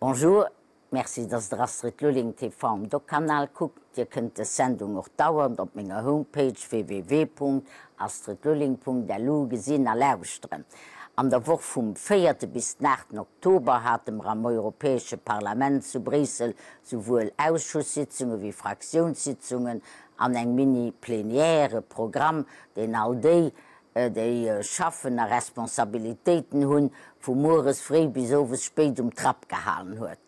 Bonjour, merci dass der Astrid Lulling TV um Doc-Kanal kuckt. Dir kënnt des Sendung och dauernd op menger Homepage www.astridlulling.lu gesinn a lauschteren. An der Woch vum véierte bis den aachten Oktober hate mer am Europäesche Parlament zu Bréissel souwuel Ausschusssitzunge wéi Fraktiounssitzungen an eng Mini-Plenière, e Programm, deen all déi, déi schaffen a Responsabilitéiten hunn, vu mueres fréi bis owes spéit um Trapp gehalen huet.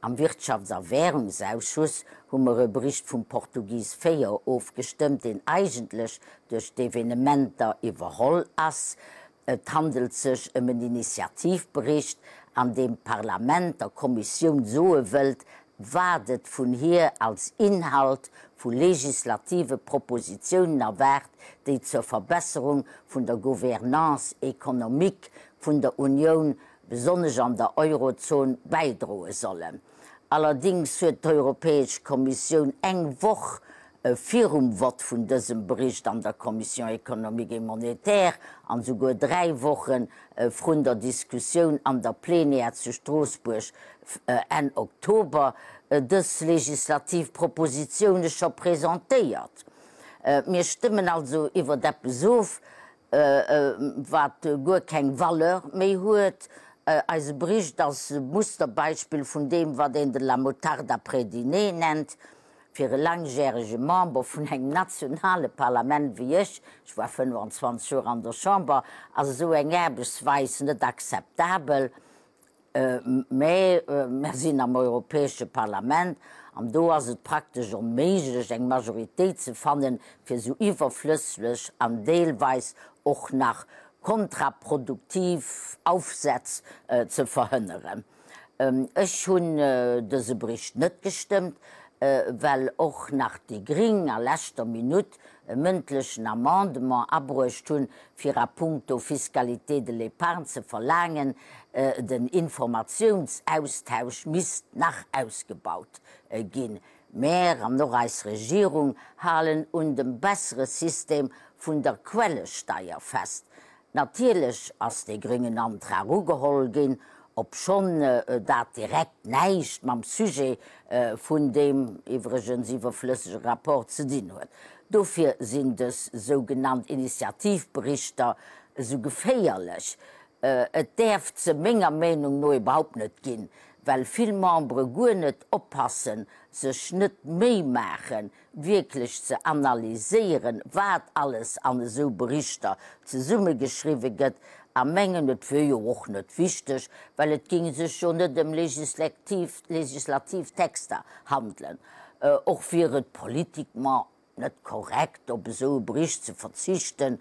Am Wirtschafts a Währungsausschuss hu mer e Bericht vum Portugis Feio ofgestëmmt, deen eigentlech duerch d'Evenementer iwwerholl ass. Et handelt sech ëm en Initiativbericht, an deem d'Parlament der Kommissioun soe wëllt, wat et vun hir als Inhalt vu legislative Propositionen erwaart, déi zur Verbesserung vun der Gouvernance économique vun der Unioun, besonnesch an der Eurozon, bäidroe sollen. Allerdings huet d'Europäesch Kommissioun eng Woch virum Vott vun dësem Bericht an der Commission économique et monétaire an esouguer 3 Woche vrun der Diskussioun an der Plenière zu Stroossbuerg Enn Oktober dës legislativ Propositioune scho presentéiert. Mir stëmmen also iwwert eppes of, wat guer keng Valeur méi huet. Eise Bericht ass e Musterbeispill vun deem, wat een de la moutarde après dîner nennt. Fir e langjärege Member vun engem nationale Parlament wéi ech, ech war 25 Joer an der Chamber, ass esou eng Aarbechtsweis net akzeptabel. Mä mer sinn am Europäesche Parlament an do ass et praktesch onméiglech, eng Majoritéit ze fannen, fir esou iwwerflësslech an deelweis och nach kontraproduktiv Aufsätz ze verhënneren. Ech hunn dëse Bericht net gestëmmt, well och nach déi Gring a leschter Minutt e mëndlechen Amendement abruecht hunn, fir a puncto Fiscalité de l'épargne ze verlaangen, den Informatiounsaustausch misst nach ausgebaut ginn. Mär an och eis Regierung halen un dem bessere System vun der Quellesteier fest. Natierlech ass dee gréngen Antrag ugeholl ginn, obschonn dat direkt näischt mam Sujet vun deem iwwregens iwwerflëssege Rapport ze dinn huet. Dofir sinn dës sougenannt Initiativberichter esou geféierlech. Et däerft se menger Meenung no iwwerhaupt net ginn, well vill Membere guer net oppassen, sech net d'Méi maachen, wierklech ze analyséieren, wat alles an esou Berichter zesummegeschriwwe gëtt, a mengen, et wier jo och net wichteg, well et géing sech jo net ëm legislativ Texter handelen. Och wier et politiquement net korrekt, op esou e Bericht ze verzichten,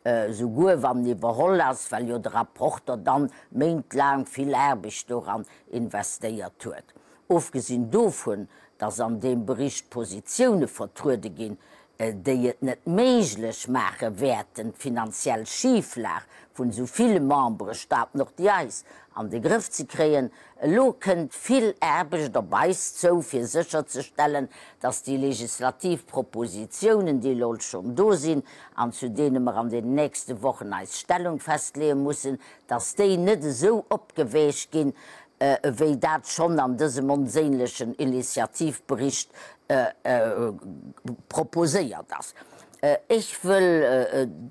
esouguer wann en iwwerholl ass, well jo de Rapporter dann méintlaang vill Aarbecht doran investéiert huet. Ofgesinn dovun, dass an deem Bericht Positioune vertruede ginn, déi et net méiglech maache wäerten, d'finanziell Schiflag vun esou ville Memberestaaten, och déi eis, an de Grëff ze kréien. Elo kënnt vill Aarbecht op eis zou, fir sécherzestellen, dass déi legislativ Propositionen, déi elo schonn do sinn an zu deene mer an den nächste Wochen eis Stellung festleeë mussen, dass déi net esou opgeweecht ginn, wéi dat schonn an dësem onséinlechen Initiativbericht proposéiert ass. Ech wëll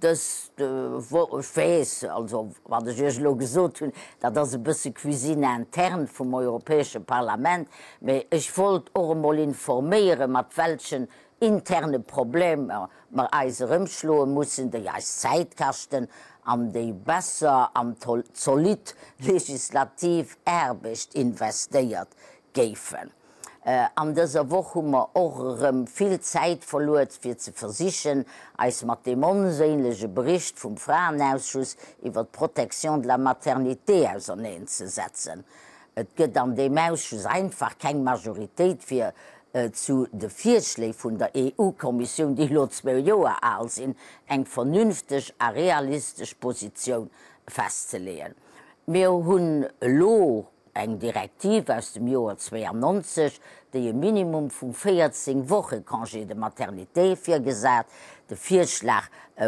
dëst, ech weess, also wat ech Iech elo gesot hunn, dat ass e bësse Cuisine interne vum Europäesche Parlament, mä ech wollt och emol informéieren, mat welchen interne Problemer mer eis erëmschloe mussen, déi eis Zäit kaschten an déi besser an zolidd legislativ Aarbecht investéiert géifen. An dëser Woch hu mer och erëm vill Zäit verluer, fir ze versichen, eis mat deem onséinlege Bericht vum Fraenausschuss iwwer d'Protection de la maternité auserneenzesetzen. Et gëtt an deem Ausschuss einfach keng Majoritéit fir zu de Virschléi vun der EU-Kommissioun, déi elo zwou Joer al sinn, eng vernünfteg a realistesch Positioun festzeleeën. Mir hunn elo. eng Direktiv aus dem Joer 92, déi e Minimum vu 14 Woche Congé de maternité virgesat. De Virschlag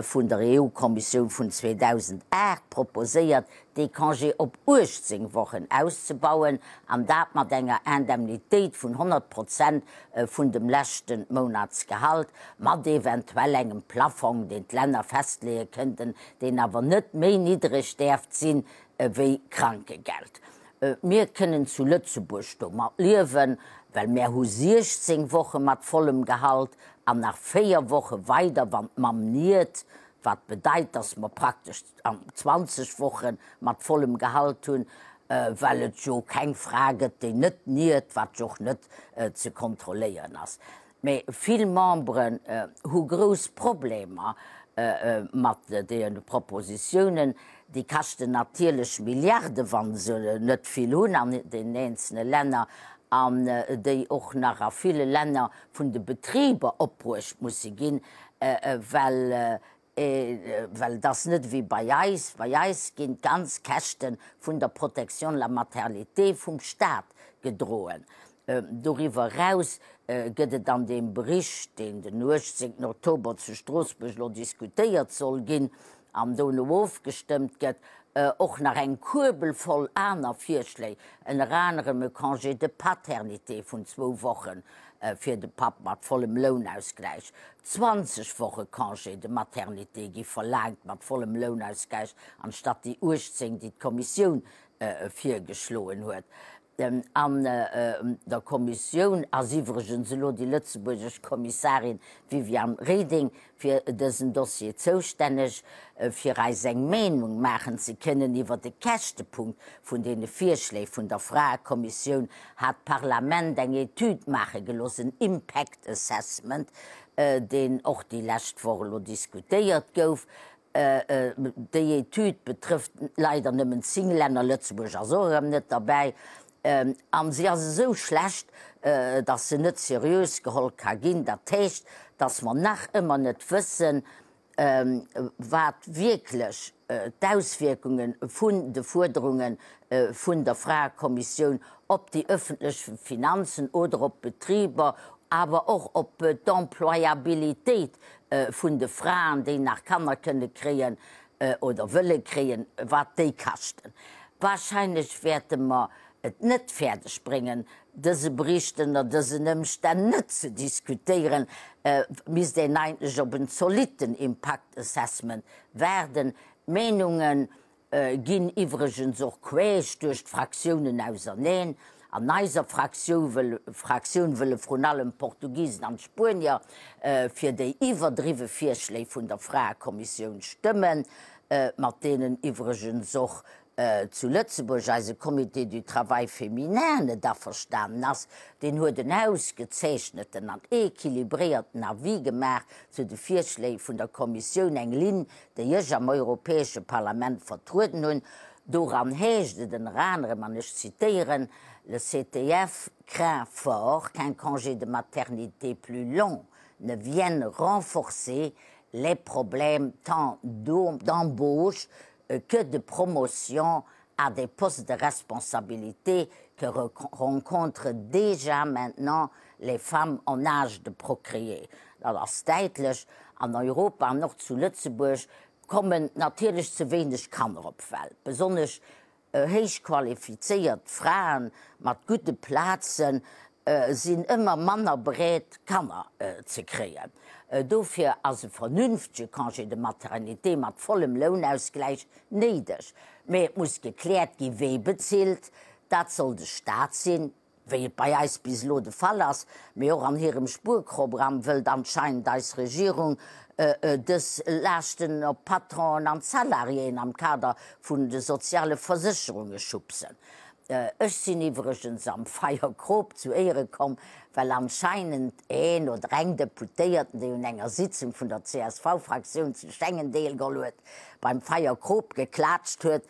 vun der EU-Kommissioun vun 2008 proposéiert, dee Congé op 18 Wochen auszebauen, an dat mat enger Indemnitéit vun 100 Prozent vun dem leschte Monatsgehalt, mat eventuell engem Plaffong, deen d'Länner festleeë kënnten, deen awer net méi niddreg däerft sinn ewéi Krankegeld. Mir kënnen zu Lëtzebuerg domat liewen, well mär hu 16 Woche mat vollem Gehalt an nach 4 Woche weider, wann d'Mamm niert, wat bedeit, dass mer praktesch 20 Woche mat vollem Gehalt hunn, well et jo keng Fra gëtt, déi net niert, wat jo och net ze kontrolléieren ass. Mä vill Memberen hu grouss Problemer mat deene Propositiounen. Déi kaschten natierlech Milliarde wa se net vill hunn an den eenzele Länner, an déi och nach a ville Länner vun de Betriber opbruecht musse ginn, well Well et ass net ewéi bei eis. Bei eis ginn d'ganz Käschte vun der Protection de la maternité vum Stat gedroen. Doriwwer eraus gëtt et an deem Bericht, deen den 18 Oktober zu Stroossbuerg elo diskutéiert soll ginn an dono ofgestëmmt gëtt, och nach eng Kuerbel voll aner Virschléi, ënner anerem e Congé de paternité vun zwou Wochen fir de Papp mat vollem Lounausgläich, 20 Woche Congé de maternité gi verlaangt mat vollem Lounausgläich, anstatt déi 18, déi d'Kommissioun virgeschloen huet. An der Kommissioun ass iwwregens elo déi lëtzebuergesch Kommissarin Viviane Reding fir dësen Dossier zoustänneg. Fir eis eng Meenung maachen ze kënnen iwwer de Käschtepunkt vun deene Virschléi vun der Fraekommissioun, hat d'Parlament eng Etüd maache gelooss, en Impact Assessment, deen och déi lescht Woch elo diskutéiert gouf. Déi Etüd betrëfft leider nëmmen 10 Länner, Lëtzebuerg ass och erëm net derbäi, a si ass esou schlecht, datt se net seriös geholl ka ginn. Dat heescht, datt mer nach ëmmer net wëssen, wat wierklech d'Auswierkunge vun de Fuerderunge vun der Fraekommissioun op déi ëffentlech Finanzen oder op d'Betriber, awer och op d'Employabilitéit vun de Fraen, déi nach Kanner kënne kréien oder wëlle kréien, wat déi kaschten. Wahrscheinlech wäerte mer et net fäerdeg bréngen, dëse Bericht ënner dësen Ëmstänn net ze diskutéieren. Et misst een eigentlech op en zolitten Impact Assessment waarden. D'Meenunge ginn iwwregens och queesch duerch d'Fraktiounen auserneen. An eiser Fraktioun wëlle vrun allem d'Portugisen an d'Spuenier fir déi iwwerdriwwe Virschléi vun der Fraekommissioun stëmmen, mat deenen iwwregens och zu Lëtzebuerg eise Comité du Travail féminin net averstanen ass. Deen huet en ausgezeechneten an equilibréierten Avis gemaach zu de Virschléi vun der Kommissioun, eng Linn, déi ech am Europäesche Parlament vertrueden hunn, doran heescht et ënner anerem, an ech zitéieren, Le CTF craint fort qu'un congé de maternité plus long ne vienne renforcer les problèmes tant d'embauche que de promotion à des postes de responsabilité que rencontrent déjà maintenant les femmes en âge de procréer. Dat ass däitlech. An Europa an och zu Lëtzebuerg kommen natierlech ze wéineg Kanner op d'Welt. Besonnesch héich qualifizéiert Fraen mat gudde Plaze sinn ëmmer manner bereet, Kanner ze kréien. Dofir ass e vernünftege Congé de maternité mat vollem Lounausgläich néideg. Mee et muss gekläert gi wee bezilt. Dat soll de Staat sinn, wéi et bei eis bis elo de Fall ass, mee och an hirem Spuerprogramm wëllt anscheinend eis Regierung dës Laaschten op d'Patronen an d'Salariéen am Kader vun de soziale Versécherunge schubsen. Ech sinn iwwregens am Feierkrop zu Éiere komm, well anscheinend een oder eng Deputéierten, déi un enger Sitzung vun der CSV-Fraktioun zu Schengen deelgeholl huet, beim Feierkrop geklaatscht huet,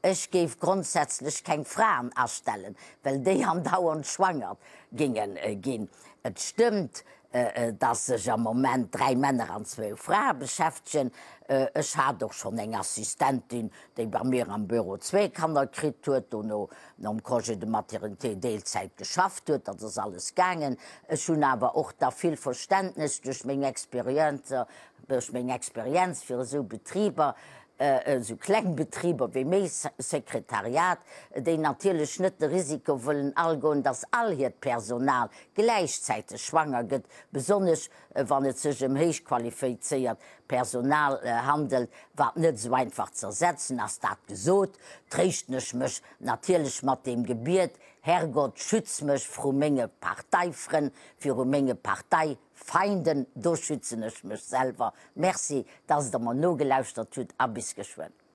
Ech géif grondsätzlech keng Fraen astellen, well déi andauernd schwanger géinge ginn. Et stëmmt. Dass sech am Moment 3 Männer an zwou Frae beschäftegen. Ech hat och schonn eng Assistentin, déi bei mir am Büro zwee Kanner kritt huet, dono nom Congé de maternité Deelzäit geschafft huet. Dat ass alles gaangen. Ech hunn awer och da vill Verständnes duerch meng Experienz, duerch meng Experienz fir esou Betriber, esou kleng Betriber wéi méi Sekretariat, déi natierlech net de Risiko wëllen agoen, dass all hiert Personal gläichzäiteg schwanger gëtt, besonnesch wann et sech ëm héich qualifizéiert Personal handelt, wat net esou einfach ze ersetzen ass. Dat gesot, tréischten ech mech natierlech mat deem Gebiet, Herrgott, schütz mech vru menge Parteifrënn, viru menge Partei. Feinden, do schützen ech mech selwer. Merci, dass der mer nogelauschtert hutt a bis geschwënn.